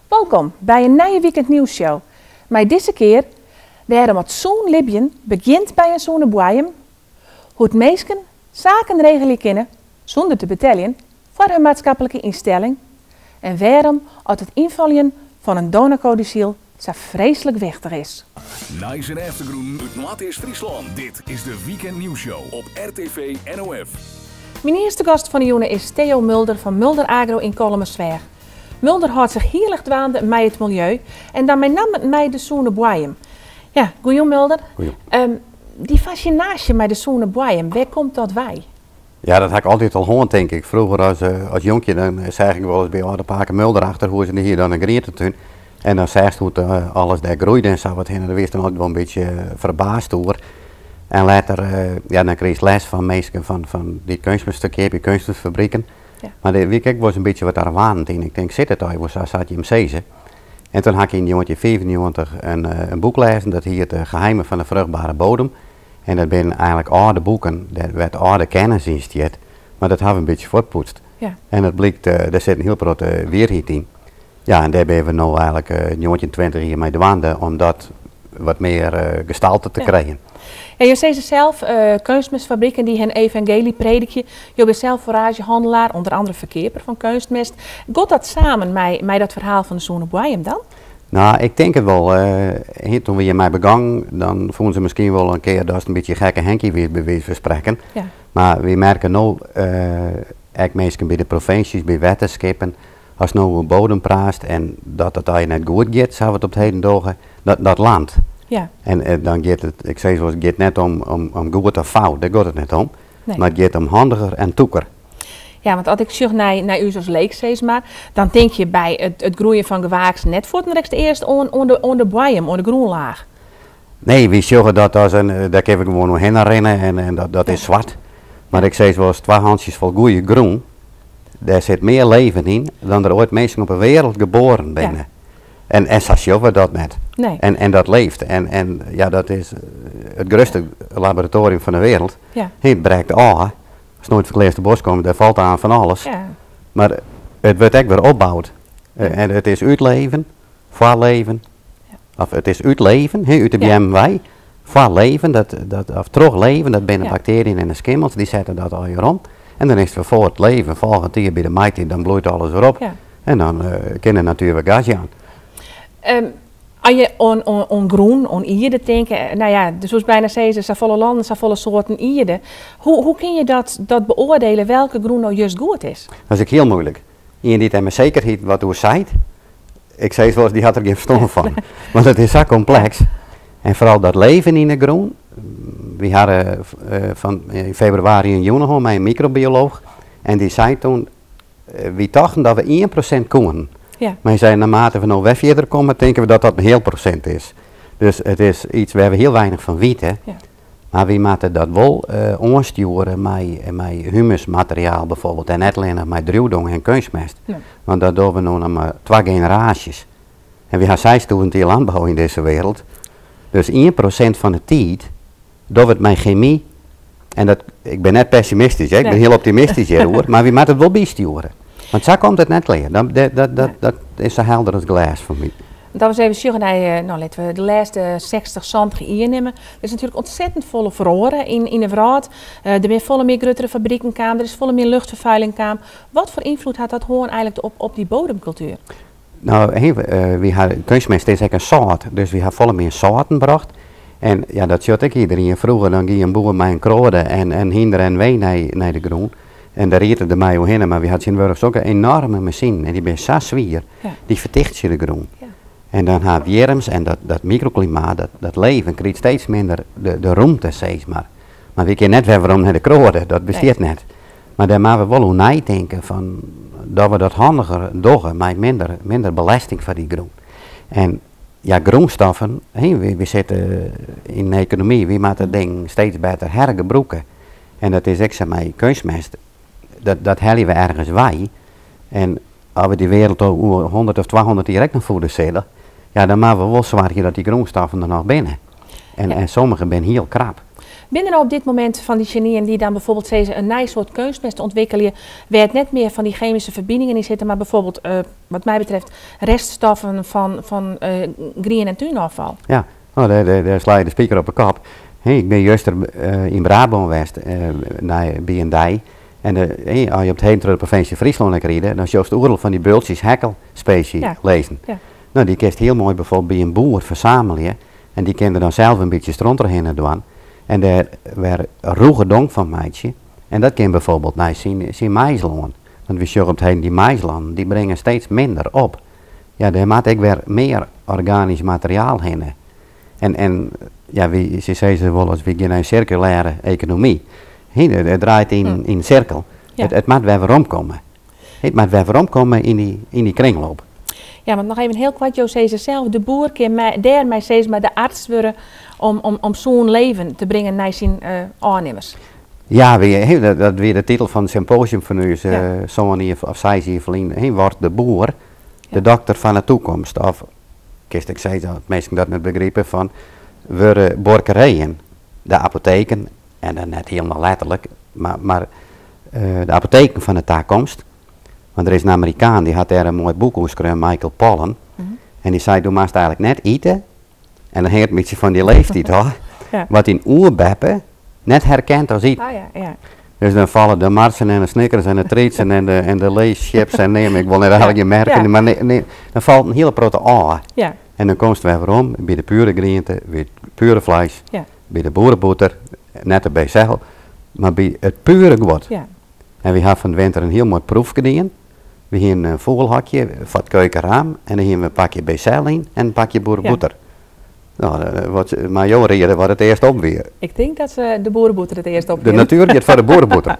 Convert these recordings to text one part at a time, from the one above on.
Wolkom by in nije Weekend Nieuws Show. Mei dizze kear wêrom it sûn libjen begjint by in sûne boaiem, hoe't minsken saken regelje kinne sûnder te beteljen foar hun maatskiplike ynstelling en wêrom oft it ynfoljen fan in donorkoadisyl sa freeslik wichtich is. Nijs en eftergrûnen út Noardeast-Fryslân. Dit is de Weekend Nieuws Show op RTV NOF. Myn earste gast fan de jûn is Theo Mulder fan Mulder Agro yn Kollumersweach. Mulder hâldt sich hiel erch dwaande mei it miljeu en dan mei namme mei de sûne boaiem. Ja, goejûn Mulder. Goejûn. Dy fassinaasje mei de sûne boaiem, wêr komt dat wei? Ja, dat ha ik altyd al hân, tink ik. Froeger as jonkje dan seach ik wolris by âlde pake Mulder achter hûs en dy hie dan in grientetún. En dan seachst hoe't alles dêr groeide en sa wat hinne. Dêr wiest dan altyd wol in bytsje ferbaasd oer. En letter, ja, dan krigest les fan minsken fan dy't keunstmest ferkeapje, keunstmestfabriken. Mar dêr wie ik ek wolris in bytsje wat argewaanend yn. Ik tink, sit it allegear wol sa sa't jim sizze? En toen ha ik yn 1995 in boek lêzen, dat hiet De Geheimen van de Vruchtbare Bodem. En dat binne eigenlik âlde boeken, dêr wêr't âlde kennis yn stiet, mar dat ha we in bytsje fuortpoetst. En it blykt, dêr sit in hiel protte wierheid yn. Ja, en dêr binne we no eigenlik 19, 20 jier mei dwaande om dat wat mear gestalte te krijen. Ja, jo sizze sels, keunstmestfabriken dy't hun evangeelje predikje. Jo binne sels foeraazjehannelaar, ûnder oare ferkeaper fan keunstmest. Giet dat samen mei dat ferhaal fan de sûne boaiem dan? No, ik tink it wol. Toen we hjirmei begongen, dan fûnen se miskien wol in kear datst in bytsje gekke Henkie wiest, by wize fan sprekken. Mar wy merke no, ek minsken by de provinsjes, by wetterskippen, ast no oer bodem praatst en dat it allegear net goed giet, sa we it op 't heden dogge, dat landt. En dan giet it, ik sis wolris, it giet net om goed of fout, dêr giet it net om. Mar it giet om handiger en tûker. Ja, want as ik sjoch nei ús as leek, sis mar, dan tink je by it groeien fan gewaaksen net fuortendaliks earst oan de boaiem, oan de grûnlaach. Nee, wy sjogge dat as in, dêr kinne we gewoan oerhinne rinne en dat is swart. Mar ik sis wolris, twa hantsjes fol goede grûn, dêr sit mear leven yn dan der oait minsken op 'e wereld geboaren binne. En sa sjogge we dat net. En dat leeft. En ja, dat is it grutste laboratoarium fan de wereld. It brekt ôf. Ast no yn it Ferkleasterbosk komst, dêr falt oan fan alles. Mar it wurdt ek wer opboud. En it is út leven, foar leven. Of it is út leven, hè, út de beammen wei, foar leven, dat, of troch leven, dat binne baktearjen en de skimmels, dy sette dat allegear om. En dan is it wer foar it leven, folgjend jier by de maitiid, dan bloeit alles wer op. En dan kin de natuer wer gas jaan. As je oan grûn, oan ierde tinke, no ja, do soest byna sizze, safolle lannen, safolle soarten ierde. Hoe kinne je dat beoardielje, welke grûn no just goed is? Dat is ek hiel muoilik. Ien dy't dêr mei sekerheid wat oer seit, ik sis wolris, dy hat der gjin ferstân fan. Want it is sa kompleks. En foaral dat leven yn de grûn. Wy hawwe fan yn febrewaris in jûn hân mei in mikrobiolooch en dy sei toen, wy tochten dat we 1% koenen. Mar hy sei, naarmate we no wer fierder komme, tinke we dat dat in heal prosint is. Dus it is yts wêr't we hiel weinich fan witte. Mar wy moatte dat wol oanstjoere mei humusmateriaal bijvoorbeeld en net allinnich mei driuwdong en keunstmest. Want dat dogge we no noch mar twa generaasjes. En wy ha 6000 jier lânbou yn dizze wereld. Dus 1% fan de tiid dogge we it mei chemy. En dat, ik bin net pessimistysk, hè, ik bin hiel optimistysk hjiroer, mar wy moatte it wol bystjoere. Want sa komt it net klear. Dat is sa helder as glês foar my. Dat we even sjogge nei, no, litte we de lêste 60, 70 jier nimme. Der is natuerlik ontzettend folle feroare yn de wrâld. Der binne folle mear gruttere fabriken kaam, der is folle mear luchtferfuiling kaam. Wat foar ynfloed hat dat hân eigenlik op dy bodemkultuer? No, wy ha, keunstmest is ek in sâlt, dus wy ha folle mear sâlten brocht. En ja, dat sjocht ek iderien. Froeger dan gie in boer mei in kroade en hynder en wein nei de grûn. En dêr ried er der mei oerhinne, mar wy ha tsjintwurdich sokke enoarme masinen en dy binne sa swier, dy fertichtsje de grûn. En dan ha wjirms en dat mikroklimaat, dat leven, krijt steeds minder de rûmte, sis mar. Mar wy kinne net wer werom nei de kroade, dat bestiet net. Mar dêr moatte we wol oer neitinke fan dat we dat handiger dogge mei minder belesting foar dy grûn. En ja, grûnstoffen, wy sitte yn de ekonomy, wy moatte dingen steeds better hergebrûke. En dat is ek sa mei keunstmest, dat helje we ergens wei. En as we dy wereld oer 100 of 200 jier ek noch voede sille, ja, dan moatte we wol soargje dat dy grûnstoffen der noch binne. En sommige binne hiel krap. Binne der no op dit momint fan dy sjenyen dy't dan bijvoorbeeld sizze in nij soart keunstmest ûntwikkelje wêr't net mear fan dy chemyske ferbiningen yn sitte, mar bijvoorbeeld wat my betreft reststoffen fan grien en túnôffal? Ja, no dêr sla je de spiker op 'e kop. Ik bin juster yn Brabân west nei by in dei en as je op 't heden troch de provinsje Fryslân ek ride, dan sjochst oeral fan dy bultsjes hekkelspesy lizzen. No dy kinst hiel moai bijvoorbeeld by in boer fersamelje en dy kin der dan sels in bytsje stront trochhinne dwaan en dêr wer rûge dong fan meitsje en dat kin bijvoorbeeld nei syn maislân. Want wy sjogge op 't heden dy maislannen dy bringe steeds minder op. Ja, dêr moat ek wer mear organysk materiaal hinne. En, en ja, wy, se sizze wolris, wy gean nei in sirkulêre ekonomy. It draait yn, yn sirkel. It moat wer weromkomme. It moat wer weromkomme yn dy kringloop. Ja, want noch even hiel koart, jo sizze sels, de boer kin dêrmei sis mar de arts wurde om sûn leven te bringen nei syn ôfnimmers. Ja, dat wie de titel fan it symposium fan ús sân jier of seis jier ferlyn. Wordt de boer de dokter fan de toekomst? Of kinst ek sizze, as minsken dat net begripe, fan wurde buorkerijen de apoteken, en dan net hielendal letterlik, mar de apoteken fan de takomst. Want der is in Amerikaan dy hat dêr in moai boek oer skreaun, Michael Pollan. En dy sei, do moatst eigentlik net ite, en dan hinget it in bytsje fan dy leeftiid ôf, wat dyn oerbeppe net herkent as iten. Dus dan falle de Marsen en de Snickers en de Treatsen en de Lay's chips en neam, ik wol net eigentlik gjin merken, mar dan falt in hiele protte ôf. En dan komst wer werom by de pure griente, by it pure fleis, by de boerebûter, net de Becel, mar by it pure guod. En wy ha fan 't winter in hiel moai proefke dien. Wy hienen in fûgelhokje foar it keukenraam en dêr hienen we in pakje Becel yn en in pakje boerebûter. No, wat, mei jo riede wat it earst op wie. Ik tink dat de boerebûter it earst op De natuer giet foar de boerebûter.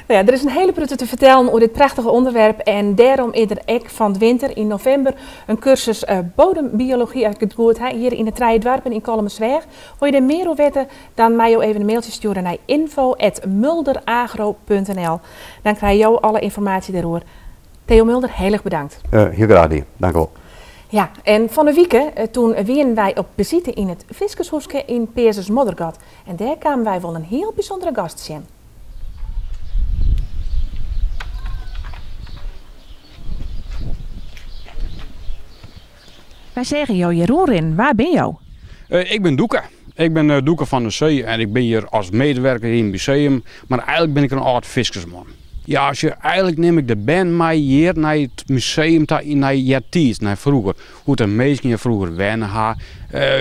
No ja, der is in hiele protte te fertellen oer dit prachtige ûnderwerp en dêrom is der ek fan 't winter yn novimber in kursus bodembiology, as ik it goed ha, hjir yn de Trije Doarpen yn Kollumersweach. Wolle jo dêr mear oer witte, dan meie jo even in mailtsje stjoere nei info@mulderagro.nl. Dan krije jo alle ynformaasje dêroer. Theo Mulder, hiel erch bedankt. Hiel graach dien, dank wol. Ja, en fan 'e wike, toen wienen wy op besite yn it Fiskershúske yn Peazens-Moddergat en dêr kamen wy wol in hiel bysûndere gast tsjin. Wy seagen jo hjir rûnrinnen, wa bin jo? Ik bin Doeke. Ik bin Doeke van der Zee en ik bin hjir as medewerker yn it museum, mar eigenlik bin ik in âld fiskersman. Ja, as je, eigenlik nim ik de bern mei hjir nei it museum ta, nei eartiids, nei froeger. Hoe't de minsken hjir froeger wenne ha,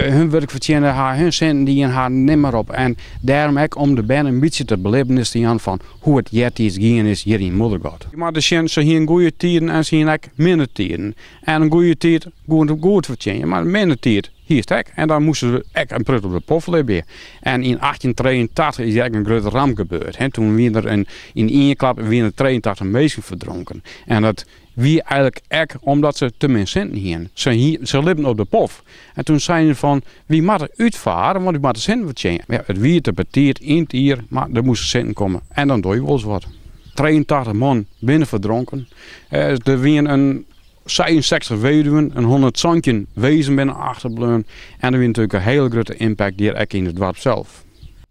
hun wurk fertsjinne ha, hun sinten dien ha, nim mar op. En dêrom ek om de bern in bytsje de belibbenis te jaan fan hoe it eartiids gien is hjir yn Moddergat. Je moatte sjen, se hienen goede tiden en se hienen ek minne tiden. En in goede tiid koene se goed fertsjinje, mar in minne tiid hiest ek. En dan moasten se ek in protte op de pof libje. En yn 1883 is der ek in grutte ramp gebeurd. Toen wie der in, yn ien klap wiene der 83 minsken ferdronken. En dat wie eigenlik ek omdat se te min sinten hienen. Se, se libben op de pof. En toen seinen se fan, wy moatte útfare, want wy moatte sinten fertsjinje. Ja, it wie te betiid yn it jier, mar der moasten sinten komme. En dan doe je wolris wat. 83 man binne ferdronken. Der wiene in 66 weduwen, in 117 wezen binne achterbleaun. En der wie natuerlik in hiele grutte impact hjir ek yn it doarp sels.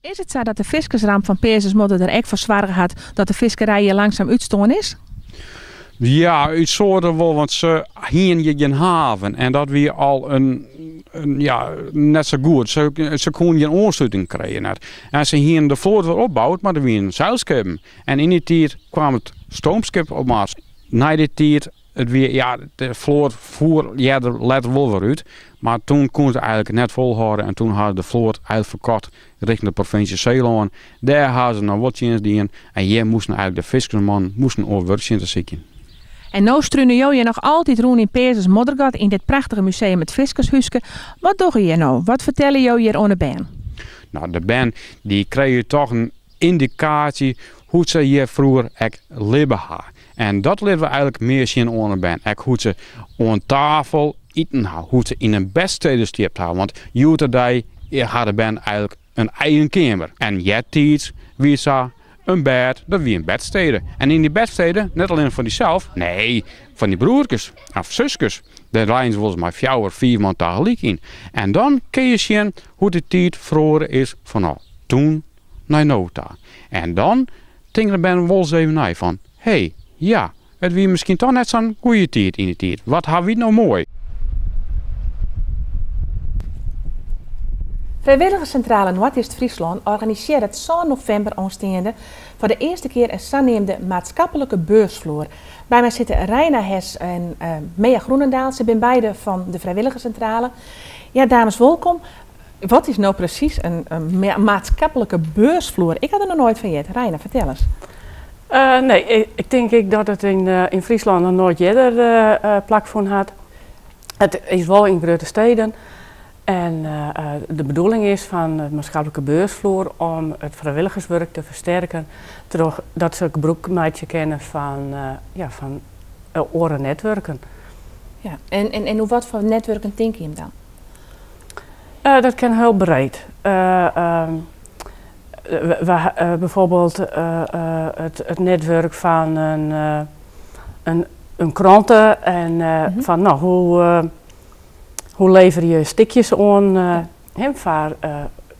Is it sa dat de fiskersramp fan Peazens-Modder der ek foar soarge hat dat de fiskerij hjir langsum útstoarn is? Ja, út soarte wol, want se hienen hjir gjin haven en dat wie al in, ja, net sa goed. Se, se koenen gjin oansluting krije net. En se hienen de float wol opboud, mar der wienen seilskippen. En yn dy tiid kwam it stoomskip op mars. Nei dy tiid, it wie, ja, de float foer earder letter wol wer út, mar toen koenen se eigenlik net folhâlde en toen ha se de float eigenlik ferkocht richting de provinsje Seelân. Dêr ha se noch wol tsjinst dien en hjir moasten eigenlik de fiskersmannen moasten oar wurk sjen te sykjen. En no strune jo hjir noch altyd rûn yn Peazens Moddergat yn dit prachtige museum it Fiskershúske. Wat dogge hjir no? Wat fertelle jo hjir oan de bern? No, de bern dy krije toch in yndikaasje hoe't se hjir froeger ek libbe ha. En dat litte we eigenlik mear sjen oan de bern. Ek hoe't se oan tafel iten ha, hoe't se yn in bedstede sliept ha. Want hjoed-de-dei ha de bern eigenlik in eigen keamer. En eartiids wie sa in bêd, dat wie in bedstede. En yn dy bedstede, net allinnich foar dysels, nee, foar dyn broerkes of suskes. Dêr leinen se wolris mei fjouwer, fiif man tagelyk yn. En dan kinne je sjen hoe't de tiid feroare is fanôf toen. nei no ta. En dan tinke de bern wolris even nei fan, hé, ja, it wie miskien toch net sa'n goede tiid yn 'e tiid. Wat ha wy no moai. Vrijwilligerscentrale Noardeast-Fryslân organisearret sân novimber oansteande foar de earste kear in saneamde maatskiplike beursfloer. By my sitte Reina Hes en Mea Groenendaal. Se binne beide fan de Vrijwilligerscentrale. Ja, dames, wolkom. Wat is no presys in maatskiplike beursfloer? Ik ha der noch noait fan heard. Reina, fertel ris. Nee, ik tink ek dat it yn Fryslân noch noait earder plakfûn hat. It is wol yn grutte steden. En de bedoeling is fan de maatskiplike beursfloer om it frijwilligerswurk te fersterken trochdat se gebrûk meitsje kinne fan, ja, fan oare netwurken. Ja, en oer wat foar netwurken tinke jim dan? Dat kin hiel breed. Bijvoorbeeld it netwurk fan in krante en fan no, hoe leverje je stikjes oan foar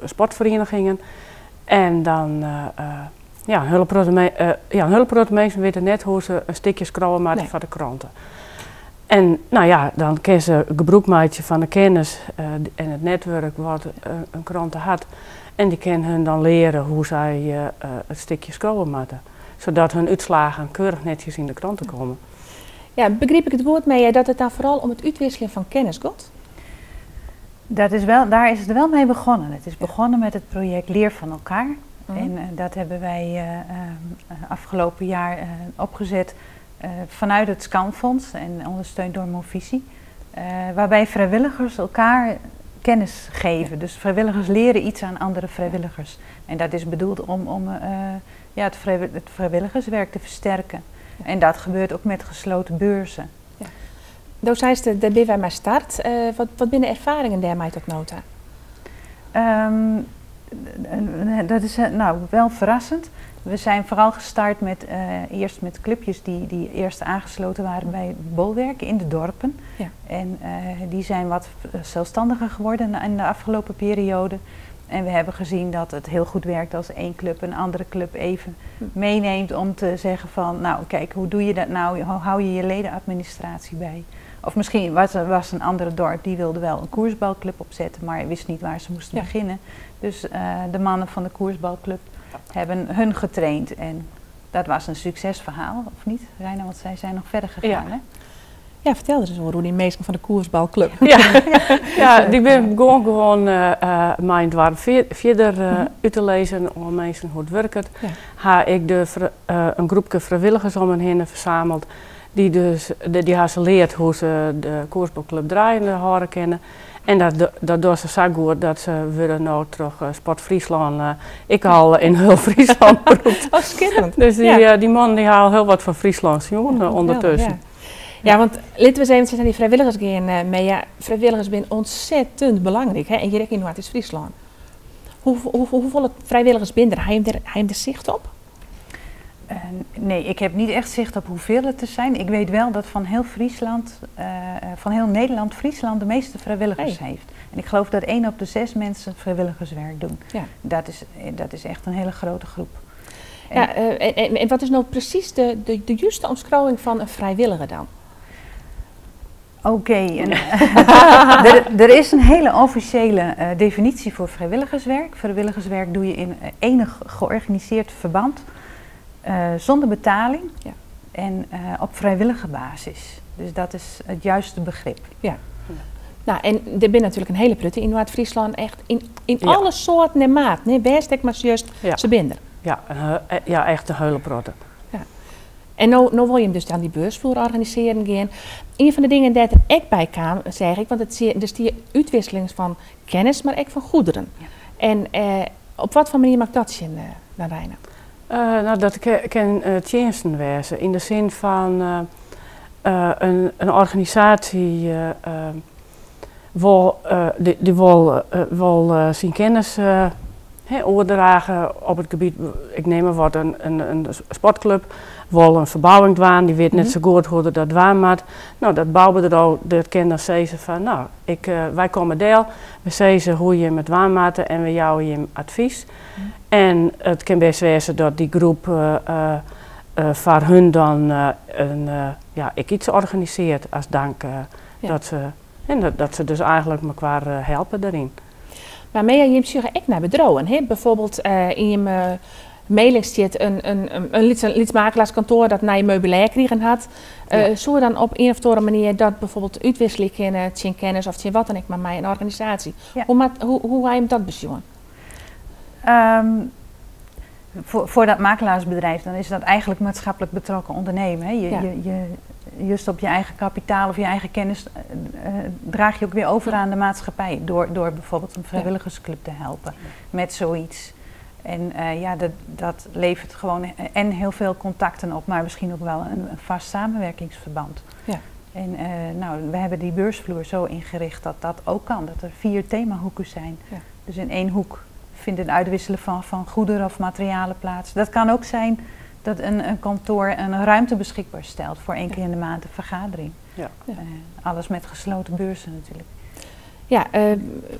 sportferienigingen. En dan, ja, in hiele protte minsken witte net hoe't se in stikje skriuwe moatte foar de krante. En no ja, dan kinne se gebrûk meitsje fan de kennis en it netwurk wat in krante hat. En dy kin hun dan leare hoe't sy it stikje skriuwe moatte, sadat hun útslaggen keurich netsjes yn de krante komme. Ja, begryp ik it goed, Mea, dat it dan foaral om it útwikseljen fan kennis giet? Dat is wel, daar is het wel mee begonnen. Het is begonnen met het project Leer van elkaar. En dat hebben wij afgelopen jaar opgezet vanuit het Skanfonds en ondersteund door Movisie. Waarbij vrijwilligers elkaar kennis geven. Dus vrijwilligers leren iets aan andere vrijwilligers. En dat is bedoeld om ja, het vrijwilligerswerk te versterken. En dat gebeurt ook met gesloten beurzen. Ja. Do seist, dêr binne wy mei start. Wat binne de erfaringen dêrmei tot no ta? Dat is nou, wel verrassend. We zijn vooral gestart eerst met clubjes die eerst aangesloten waren bij Bolwerk in de dorpen. En die zijn wat zelfstandiger geworden in de afgelopen periode. En we hebben gezien dat het heel goed werkt als één club een andere club even meeneemt om te zeggen van, nou kijk, hoe doe je dat nou? Hoe hou je je ledenadministratie bij? Of misschien was er een andere dorp die wilde wel een koersbalclub opzetten, maar wist niet waar ze moesten beginnen. Dus de mannen van de koersbalclub hebben hun getraind en dat was een succesverhaal, of niet, Reina? Want zij zijn nog verder gegaan, hè? Ja, fertel ris oer dy minsken fan de koersbalclub. Ja, dy binne gewoan mei in doarp fierder út te lizzen oan minsken hoe't it wurket. Ha ik in groepke frijwilligers om hun hinne fersameld. Dy ha se leard hoe't se de koersbalclub draaiende hâlde kinne. En dat dogge se sa goed dat se wurde no troch Sport Fryslân ek al yn hiel Fryslân brûkt. Oh, skitterend. Dus dy mannen dy ha al hiel wat fan Fryslân sjoen ûndertusken. Ja, want litte we ris eventsjes nei dy frijwilligers gean, Mea. Frijwilligers binne ontzettend belangryk, hè? En hjir ek yn Noardeast-Fryslân. Hoefolle frijwilligers binne der? Ha jim der sicht op? Nee, ik heb niet echt zicht op hoeveel het er zijn. Ik weet wel dat van heel Friesland, van heel Nederland, Friesland de meeste vrijwilligers heeft. En ik geloof dat 1 op de 6 mensen vrijwilligerswerk doen. Dat is echt een hele grote groep. Ja, en wat is nou precies de juiste omschrijving van een vrijwilliger dan? Oké, er is een hele officiële definitie voor vrijwilligerswerk. Vrijwilligerswerk doe je in enig georganiseerd verband, zonder betaling en op vrijwillige basis. Dus dat is het juiste begrip. Ja. Nou, en der binne natuerlik in hiele protte yn Noard-Fryslân echt yn alle soarten en maten. Hè? Bêst ek mar just se binne der. Ja, ja, echt in hiele protte. Ja. En no wol jim dus dan dy beursfloer organisearjen gean. Ien fan de dingen dêr't er ek by kaam, seach ik, want der stie útwikseling fan kennis, mar ek fan goederen. En op wat foar manier moat ik dat sjen, dan Reina? Nou, dat kin tsjinsten wêze. Yn de sin fan in organisaasje dy wol syn kennis, hè, oerdrage op it gebiet, ik neam mar wat, in sportklup wol in ferbouwing dwaan, dy wit net sa goed hoe't er dat dwaan moat. No, dat boubedriuw dat kin dan sizze fan no, ik, wy komme del, we sizze hoe't jim it dwaan moatte en we jouwe jim advys. En it kin bêst wêze dat dy groep foar hun dan in, ja, ek iets organisearret as dank dat se, en dat se dus eigenlik mekoar helpe deryn. Mar Mea, jim sjogge ek nei bedriuwen, hè? Bijvoorbeeld yn jim mailing stiet in lyts makelaarskantoar dat nij meubilêr krigen hat. Soe dan op ien of oare manier dat bijvoorbeeld útwikselje kinne tsjin kennis of tsjin wat dan ek, mar mei in organisaasje? Ja. Hoe ha jim dat besjoen? Voor dat makelaarsbedrijf, dan is dat eigenlijk maatschappelijk betrokken ondernemen. Hè? Je, just op je eigen kapitaal of je eigen kennis draag je ook weer over aan de maatschappij. Door bijvoorbeeld een vrijwilligersclub te helpen met zoiets. En ja, dat levert gewoon en heel veel contacten op, maar misschien ook wel een vast samenwerkingsverband. En nou, we hebben die beursvloer zo ingericht dat dat ook kan. Dat er 4 themahoeken zijn. Dus in één hoek vindt het uitwisselen van goederen of materialen plaats. Dat kan ook zijn dat een kantoor een ruimte beschikbaar stelt voor 1 keer in de maand een vergadering. Alles met gesloten beurzen natuurlijk. Ja,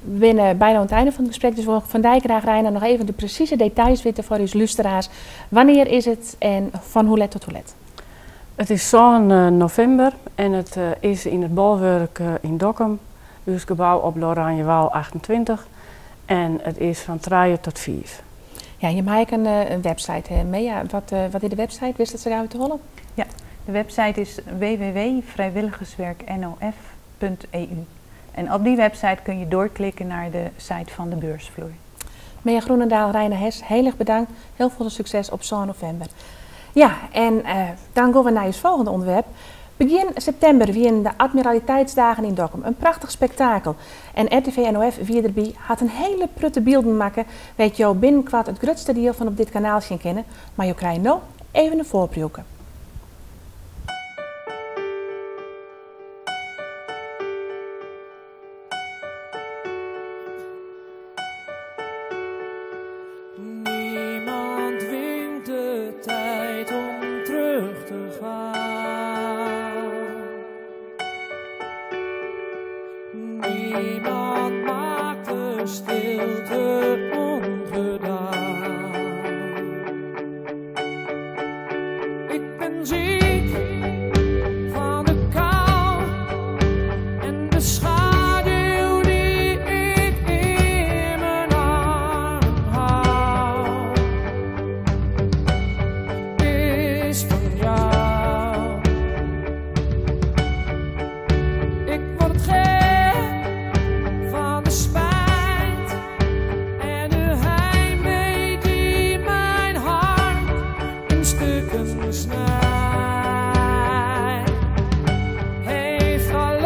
we zijn bijna aan het einde van het gesprek, dus we van Dijk graag Reina nog even de precieze details weten voor uw luisteraars. Wanneer is het en van hoe let tot hoe let? Het is zo'n november en het is in het Bolwerk in Dokkum, dus gebouw op de Oranjewal 28. En het is van 3 tot 5. Ja, je maakt een website, hè? Mea, wat is de website? Wist dat ze uit te hollen? Ja, de website is w w w punt vrijwilligerswerk n o f punt e u. En op die website kun je doorklikken naar de site van de beursvloer. Mea Groenendaal, Reina Hes, heel erg bedankt. Heel veel succes op 7 november. Ja, en dan gaan we naar het volgende onderwerp. Begin september wienen de Admiraliteitsdagen in Dokkum. Een prachtig spektakel. En RTV NOF Wierderby had een hele prutte beelden maken. Weet je, binnenkort het grootste deel van op dit kanaal zien kennen. Maar je krijgt nu even een voorproefje. Niemand wint de tijd om terug te gaan. Niemand maakt de stilte ongedaan. Ik ben ziek van de kou en de schaduw die ik in mijn armen hou is van jou. Ik word gek van de spijt en de heimwee die mijn hart in stukken snijdt. Heeft alles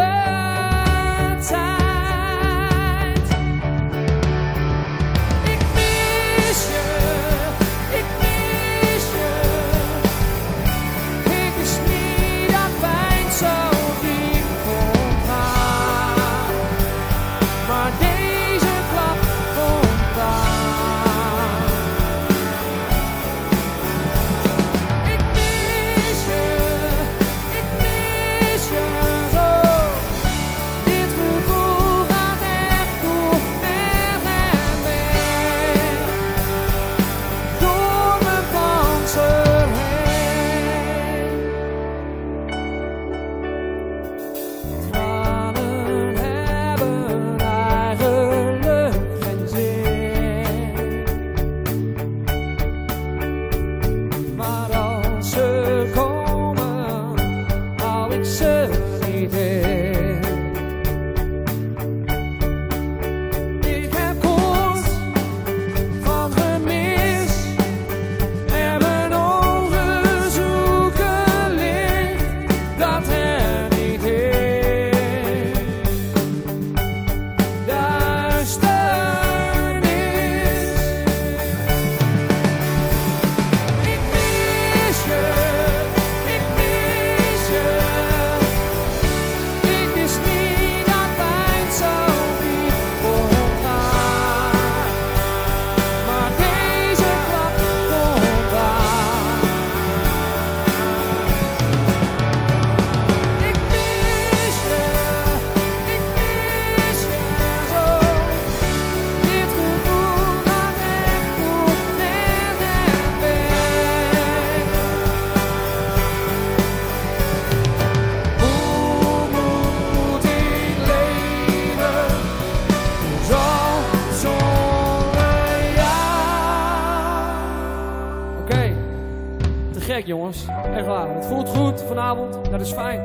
gek, jongens. Echt waar. Het voelt goed vanavond. Dat is fijn.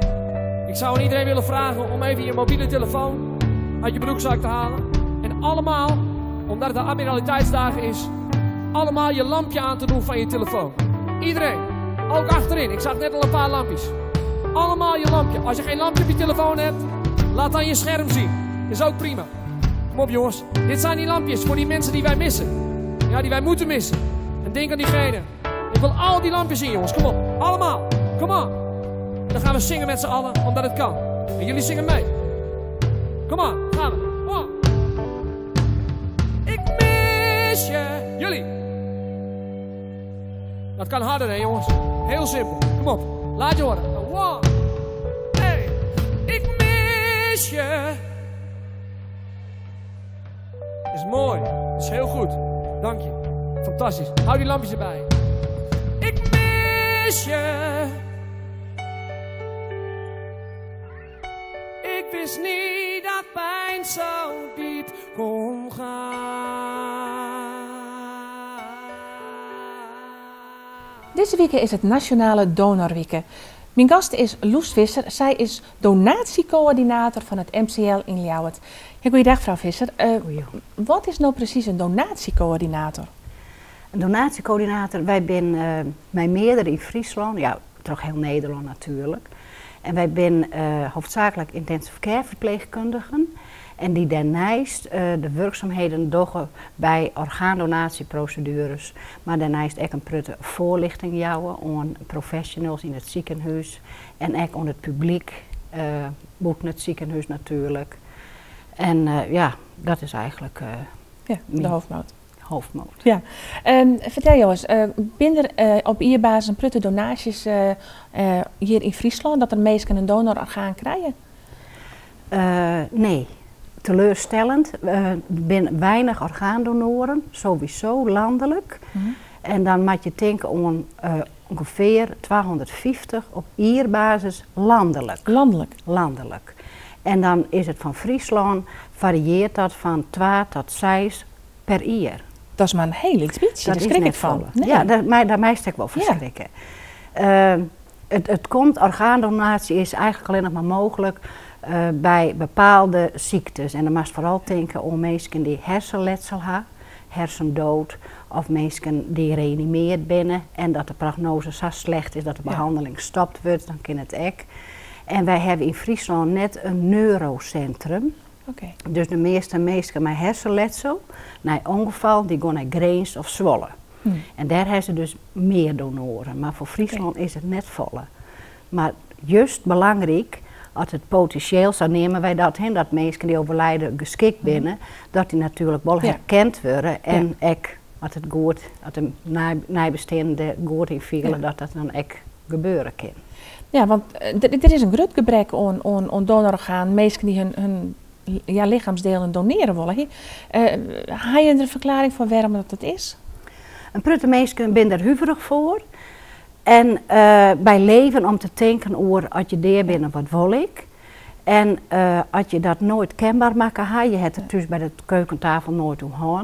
Ik zou aan iedereen willen vragen om even je mobiele telefoon uit je broekzak te halen. En allemaal, omdat het de Admiraliteitsdagen is, allemaal je lampje aan te doen van je telefoon. Iedereen. Ook achterin. Ik zag net al een paar lampjes. Allemaal je lampje. Als je geen lampje op je telefoon hebt, laat dan je scherm zien. Is ook prima. Kom op jongens. Dit zijn die lampjes voor die mensen die wij missen. Ja, die wij moeten missen. En denk aan diegene. Ik wil al die lampjes zien jongens. Kom op. Allemaal. Kom on. En dan gaan we zingen met z'n allen, omdat het kan. En jullie zingen mee. Kom on. Gaan we. One. Ik mis je. Jullie. Dat kan harder hè jongens. Heel simpel. Kom op. Laat je horen. One. Hey. Ik mis je. Is mooi. Is heel goed. Dank je. Fantastisch. Hou die lampjes erbij. Ik mis je. Ik wist niet dat pijn zo diep kon gaan. Deze week is het Nationale Donorweek. Mijn gast is Loes Visser. Zij is donatiecoördinator van het MCL in Ljouwert. Ja, goeiedag, mevrouw Visser. Wat is nou precies een donatiecoördinator? Een donatiecoördinator, wij zijn met meerdere in Friesland, ja, toch heel Nederland natuurlijk. En wij zijn hoofdzakelijk intensive care verpleegkundigen. En die daarnaast de werkzaamheden doggen bij orgaandonatieprocedures. Maar daarnaast ook een prutte voorlichting jouwen aan professionals in het ziekenhuis. En ook aan het publiek, buiten het ziekenhuis natuurlijk. En ja, dat is eigenlijk ja, de hoofdmoot. Hoofdmoot. Ja. Vertel jongens, binnen er op ierbasis een prutte donaties hier in Friesland, dat er mensen een donororgaan krijgen? Nee. Teleurstellend. Er zijn weinig orgaandonoren, sowieso landelijk. En dan moet je denken om ongeveer 250 op ierbasis landelijk. Landelijk? Landelijk. En dan is het van Friesland, varieert dat van 2 tot 6 per jaar. Dat is maar een heel iets beetje, daar schrik ik van. Nee. Ja, daar meest ik wel van schrikken. Het komt, orgaandonatie is eigenlijk alleen nog maar mogelijk bij bepaalde ziektes. En dan moet je vooral denken om mensen die hersenletsel hebben, hersendood, of mensen die gereanimeerd binnen en dat de prognose zo slecht is dat de behandeling gestopt wordt, dan kan het ook. En wij hebben in Friesland net een neurocentrum. Okay. Dus de meeste mensen met hersenletsel, na ongeval, die gaan naar Grins of Zwolle. En daar hebben ze dus meer donoren. Maar voor Friesland is het net volle. Maar juist belangrijk, als het potentieel, zo nemen wij dat hin, dat mensen die overlijden geschikt binnen, dat die natuurlijk wel herkend worden en ook, als het goed, als de nabestaanden goed in vielen, dat dat dan ook gebeuren kan. Ja, want er is een groot gebrek aan donororgaan, mensen die hun ja, lichaamsdelen doneren willen. Heb je een verklaring voor waarom dat is? Een prutte mensen ben daar huiverig voor. En bij leven om te denken over als je deer binnen wat wil ik. En als je dat nooit kenbaar maakt, je hebt het dus bij de keukentafel nooit omhoog.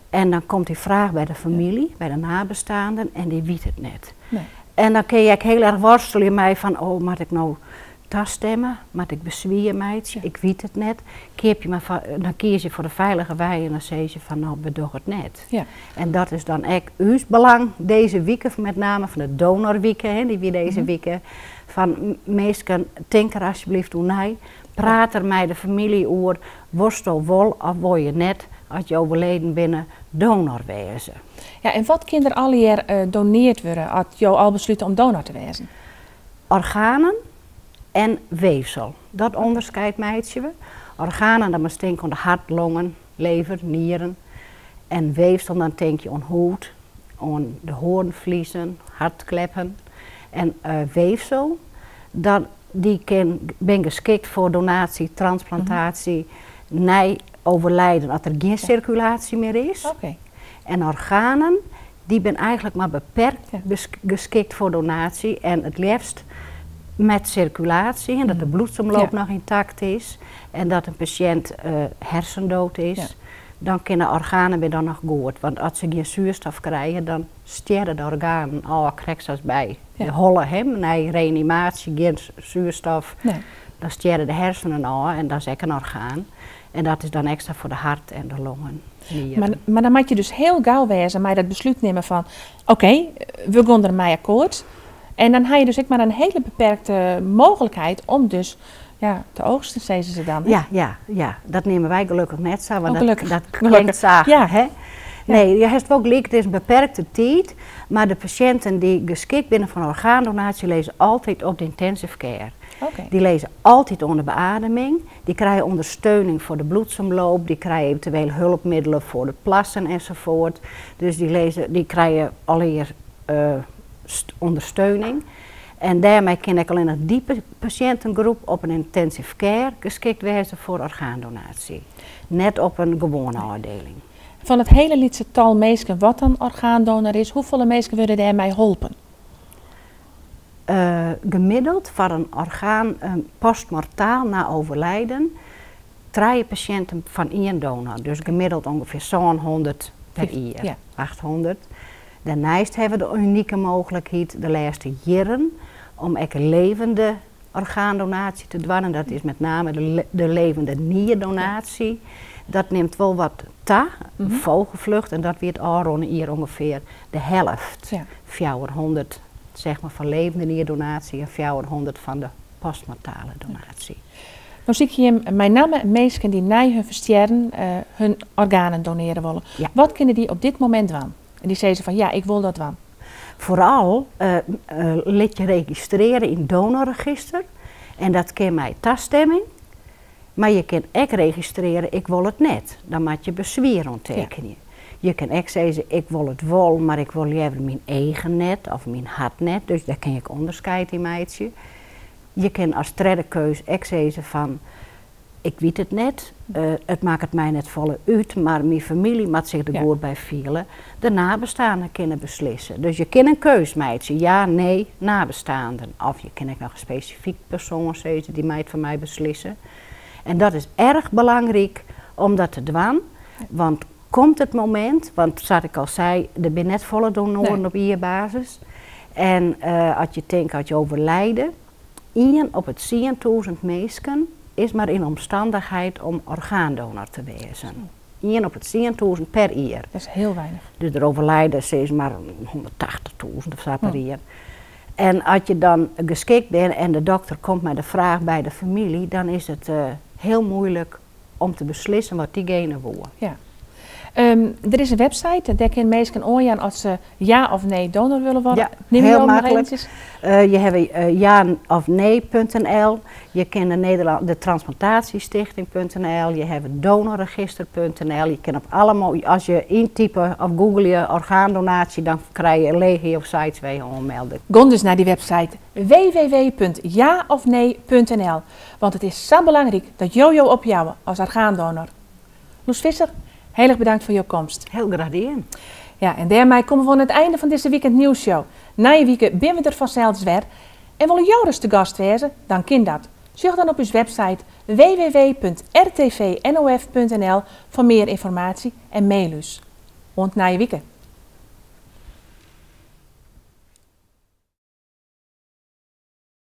En dan komt die vraag bij de familie, bij de nabestaanden en die weet het net. Nee. En dan kun je ook heel erg worstelen in mij van, oh, moet ik nou tastemmen? Moet ik bezwieren, meidje? Ik weet het net. Keer je maar van, dan kies je voor de veilige wij en dan zeg je van, nou, bedoel het net. Ja. En dat is dan echt uw belang deze week, met name van de donorweek, hè, die we deze week, van meesten, denk er alsjeblieft hoe nee, praat er met de familie over, worstel wol of word je net, als je overleden binnen donor wezen. Ja, en wat kinderen alle jaar doneerd worden, als jou al besluiten om donor te wezen? Organen en weefsel. Dat onderscheidt meidje we. Organen, dan moet je denken aan de hart, longen, lever, nieren. En weefsel, dan denk je aan hoed, aan de hoornvliezen, hartkleppen. En weefsel, dat, die ben geschikt voor donatie, transplantatie, na overlijden, als er geen circulatie meer is. Okay. En organen, die ben eigenlijk maar beperkt geschikt voor donatie en het liefst met circulatie en dat de bloedsomloop nog intact is en dat een patiënt hersendood is. Dan kinne organen binne dan noch goed. Want as se gjin soerstof krije, dan stjerre de organen ôf, krekt sa as by de holle. Hè, nei reanimaasje gjin soerstof, dan stjerre de hersenen ôf en dat is ek in orgaan. En dat is dan ekstra foar de hert en de longen. Mar dan moatte je dus hiel gau wêze mei dat beslút nimme fan oké, we gean der mei akkoart. En dan ha je dus ek mar in hiele beperkte mooglikheid om dus ja, te oogsten, sizze se dan. Ja, dat neame wy gelokkich net sa, want dat klinkt sa. Hè? Nee, je hast wol gelyk, it is in beperkte tiid, mar de pasjinten dy't geskikt binne foar orgaandonaasje lizze altyd op de intensive care. Dy lizze altyd oan de beademing, dy krije ûndersteuning foar de bloedsomloop, dy krije eventueel hulpmiddelen foar it plassen ensafuort. Dus dy lizze, dy krije allegear ûndersteuning. En dêrmei kin ek allinnich dy pasjintengroep op in intensive care geskikt wêze foar orgaandonaasje, net op in gewoane ôfdieling. Fan it hiele lytse tal minsken wat dan orgaandonor is, hoefolle minsken wurde dêrmei holpen? Gemiddeld foar in orgaan postmortaal na overlijden trije pasjinten fan ien donor. Dus gemiddeld ûngefear 700 per jier, 800. Dêrneist hawwe we de unike mooglikheid de lêste jierren om ek levende orgaandonaasje te dwaan. En dat is met name de levende nierdonaasje. Dat nimt wol wat ta, vogelvlucht, en dat wie it ôfrûne jier ûngefear de helft. 400 zeg maar, fan levende nierdonaasje en 400 fan de postmortale donaasje. No sykje jim mei namme minsken dy't nei hun ferstjerren hun organen donearje wolle. Wat kinne dy op dit momint dwaan? En dy sizze fan ja, ik wol dat dwaan. Foaral lit je registrearje yn it donorregister en dat kin mei tastimming, mar je kin ek registrearje ik wol it net. Dan moat je beswier oantekenje. Je kin ek sizze ik wol it wol, mar ik wol leaver myn eagen net of myn hert net, dus dêr kin je ek ûnderskied yn meitsje. Je kin as tredde keus ek sizze fan ik wit it net, it makket my net folle út, mar myn famylje moat sich der goed by fiele. De nabestaanden kinne beslisse. Dus je kinne in keus meitsje, ja, nee, nabestaanden. Of je kinne ek noch in spesifyk persoan sizze, dy mei it foar my beslisse. En dat is erch belangryk om dat te dwaan, want komt it momint, want sa't ik al sei, der binne net folle donoaren op jierbasis. En as je tinke, as je overlijde, ien op it 10,000 minsken is mar yn omstannichheid om orgaandonor te wêzen. Ien op it 10,000 per jier. Dat is hiel weinich. Dus der overlijde sis mar 180,000 of sa per jier. En as je dan geskikt binne en de dokter komt mei de fraach by de famylje, dan is it hiel muoilik om te beslissen wat dygene woe. Ja. Der is in website, dêr kinne minsken oanjaan as se ja of nee donor wolle wurde. Ja, Nim hiel jo noch maklik. eventsjes. Je hawwe ja of nee.nl, je kinne Nederland, de transplantatiestichting.nl, je hawwe donorregister.nl. Je kinne op alle as je yntype of googleje orgaandonatie, dan krije je legio sites wêr't je oanmelde. Gean dus nei dy website www.jaofnee.nl, want it is sa belangryk dat jo jo opjouwe as orgaandonor. Loes Visser, hiel erch bedankt foar jo komst. Hiel graach dien. Ja, en dêrmei komme we oan it ein fan dizze Weekend Nieuwsshow. Nije wike binne we der fansels wer. En wolle jo ris te gast wêze? Dan kin dat. Sjoch dan op ús website www.rtvnof.nl foar mear ynformaasje en mail ús. Oant nije wike.